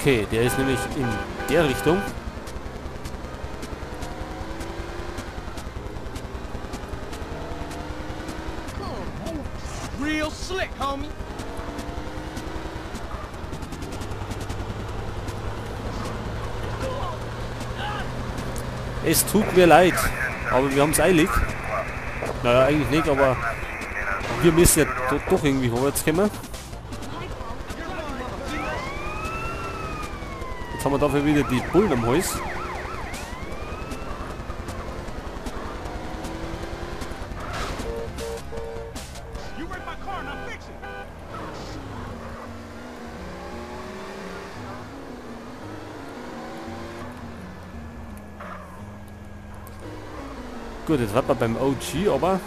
Okay, der ist nämlich in der Richtung. Real slick, homie. Es tut mir leid, aber wir haben's eilig. Naja, eigentlich nicht, aber wir müssen ja doch irgendwie vorwärts kommen. Jetzt haben wir dafür wieder die Bullen am Hals. Gut, jetzt hat man beim OG aber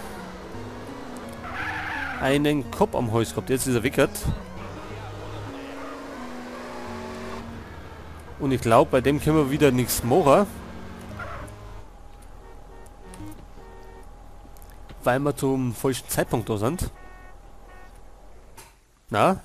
einen Kopf am Hals gehabt. Jetzt ist er weggehört. Und ich glaube, bei dem können wir wieder nichts machen. Weil wir zum falschen Zeitpunkt da sind. Na?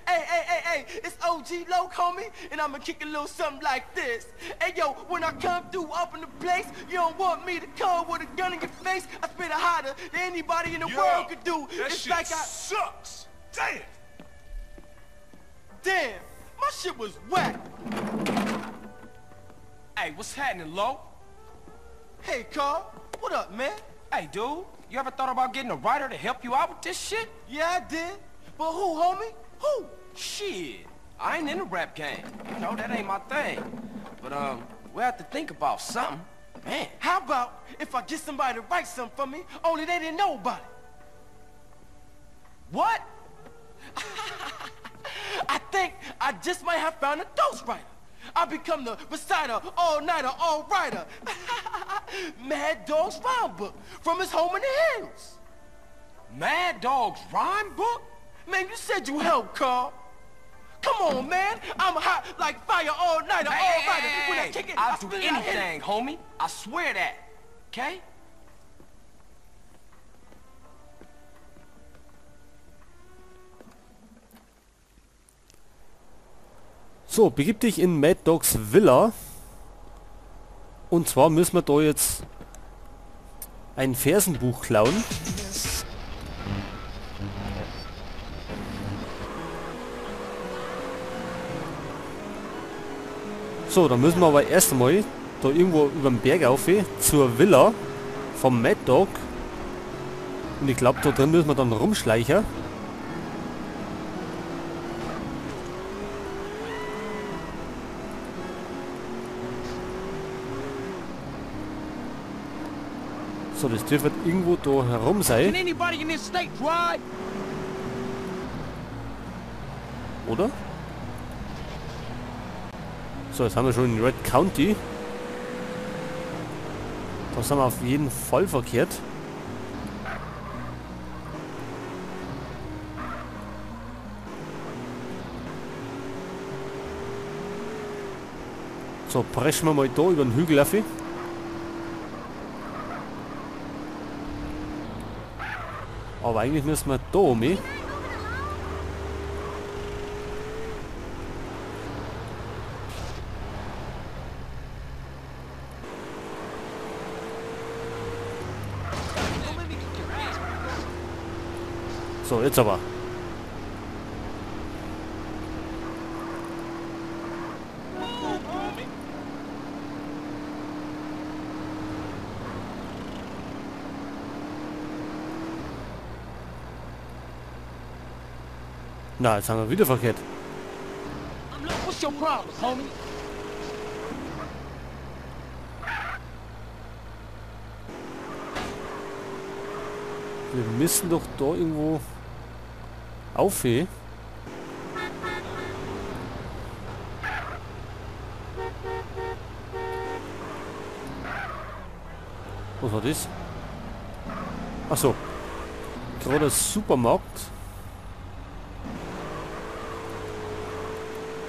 Hey, hey, hey, hey, it's OG Loc, homie, and I'ma kick a little something like this. Hey, yo, when I come through up in the place, you don't want me to come with a gun in your face. I spit it hotter than anybody in the world could do. That it's shit like I sucks. Damn. Damn, my shit was whack. Hey, what's happening, Lo? Hey, Carl, what up, man? Hey, dude, you ever thought about getting a writer to help you out with this shit? Yeah, I did. But who, homie? Who? Shit, I ain't in the rap game. You know, that ain't my thing. But, we have to think about something. Man. How about if I get somebody to write something for me, only they didn't know about it? What? I think I just might have found a ghostwriter. I become the reciter, all-nighter, all-writer. Mad Dog's Rhyme Book from his home in the hills. Mad Dog's Rhyme Book? Man, you said you helped, Carl. Come on, man. I'm hot like fire all night, hey, all nighter. Hey, when hey, I kick it, I'll I do spit it, I hit it. anything, homie. I swear that. Okay? So, begib dich in Mad Dogs Villa. Und zwar müssen wir da jetzt ein Fersenbuch klauen. So, dann müssen wir aber erst einmal da irgendwo über den Berg auf zur Villa vom Mad Dog. Und ich glaub, da drin müssen wir dann rumschleichen. So, das dürfte irgendwo da herum sein. Can anybody in this state drive? Oder? So, jetzt haben wir schon in Red County. Da sind wir auf jeden Fall verkehrt. So, preschen wir mal da über den Hügel auf. Aber eigentlich müssen wir da um. So, jetzt aber. Na, jetzt haben wir wieder verkehrt. What's your problem, homie? Wir müssen doch da irgendwo auf. Was war das? Ach so. Gerade der Supermarkt.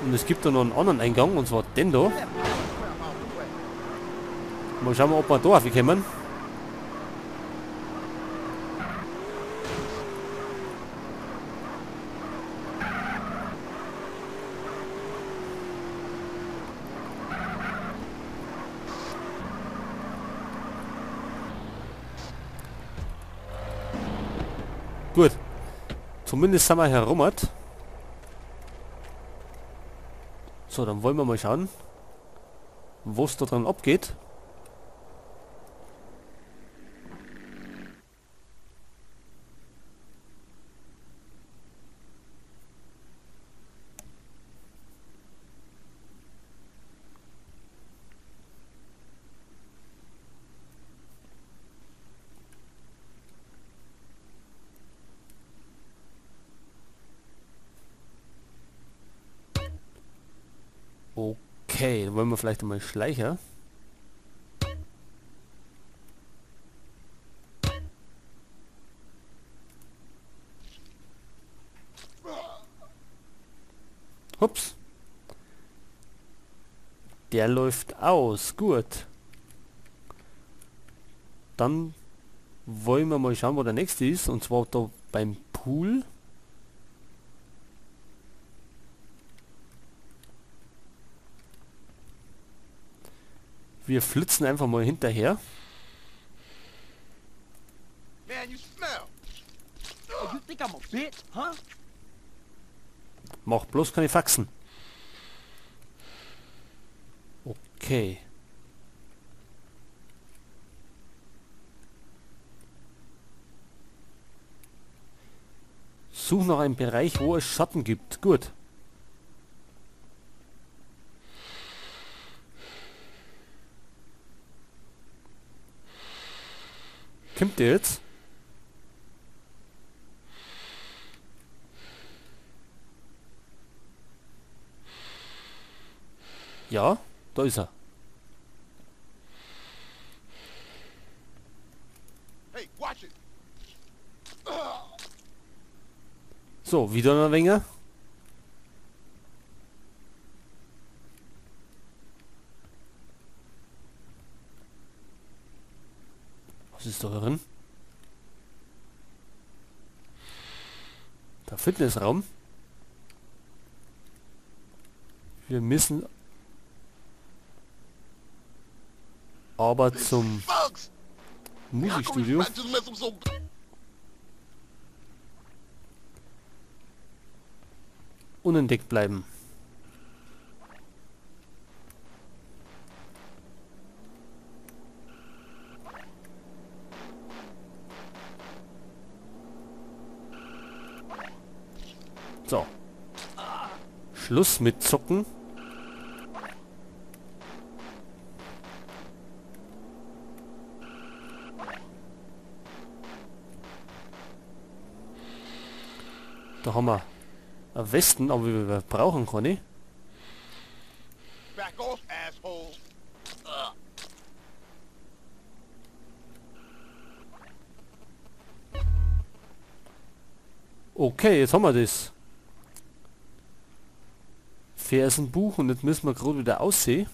Und es gibt da noch einen anderen Eingang, und zwar den da. Mal schauen, ob wir da raufkommen. Gut. Zumindest sind wir herummert. So, dann wollen wir mal schauen, was da dran abgeht. Okay, dann wollen wir vielleicht einmal Schleicher. Ups. Der läuft aus. Gut. Dann wollen wir mal schauen, wo der nächste ist. Und zwar da beim Pool. Wir flitzen einfach mal hinterher. Man, you smell. Oh, you think I'm a bitch, huh? Mach bloß keine Faxen. Okay. Such nach einem Bereich, wo es Schatten gibt. Gut. Kommt der jetzt? Ja, da ist er. Hey, watch it. So, wieder ein wenig. Was ist da drin? Der Fitnessraum. Wir müssen aber zum Musikstudio. Unentdeckt bleiben. So. Schluss mit Zocken. Da haben wir einen Westen, aber wir brauchen keine. Back off, asshole. Okay, jetzt haben wir das Fersenbuch und jetzt müssen wir gerade wieder aussehen.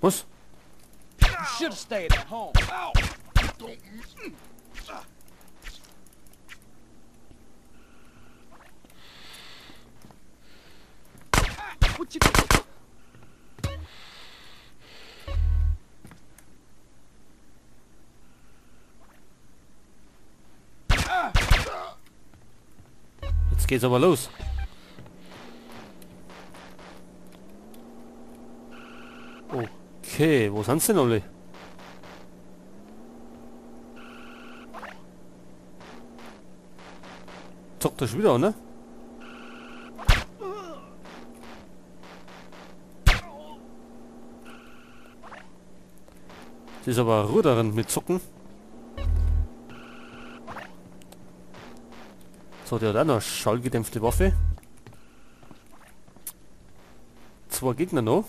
Was? Jetzt geht's aber los. Okay, wo sind sie denn alle? Zockt er schon wieder, ne? Das ist aber Ruderin mit Zocken. So, der hat auch noch eine schallgedämpfte Waffe. Zwei Gegner noch.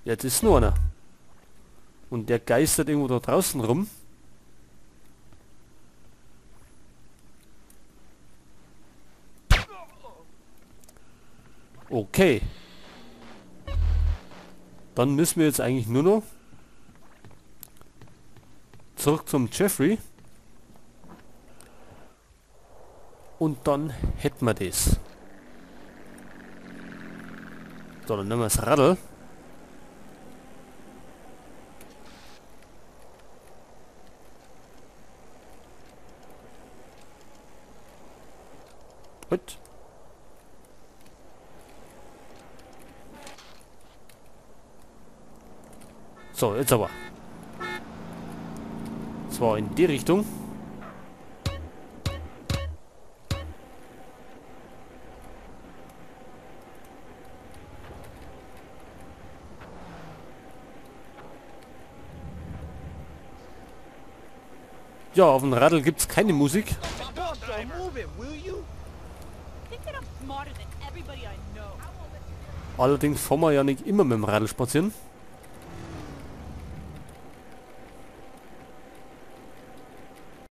Jetzt ist nur einer. Und der geistert irgendwo da draußen rum. Okay. Dann müssen wir jetzt eigentlich nur noch zurück zum Jeffrey. Und dann hätten wir das. So, dann nehmen wir das Radl. Gut. So, jetzt aber. Zwar in die Richtung. Ja, auf dem Radl gibt's keine Musik. Allerdings fahren wir ja nicht immer mit dem Radl spazieren.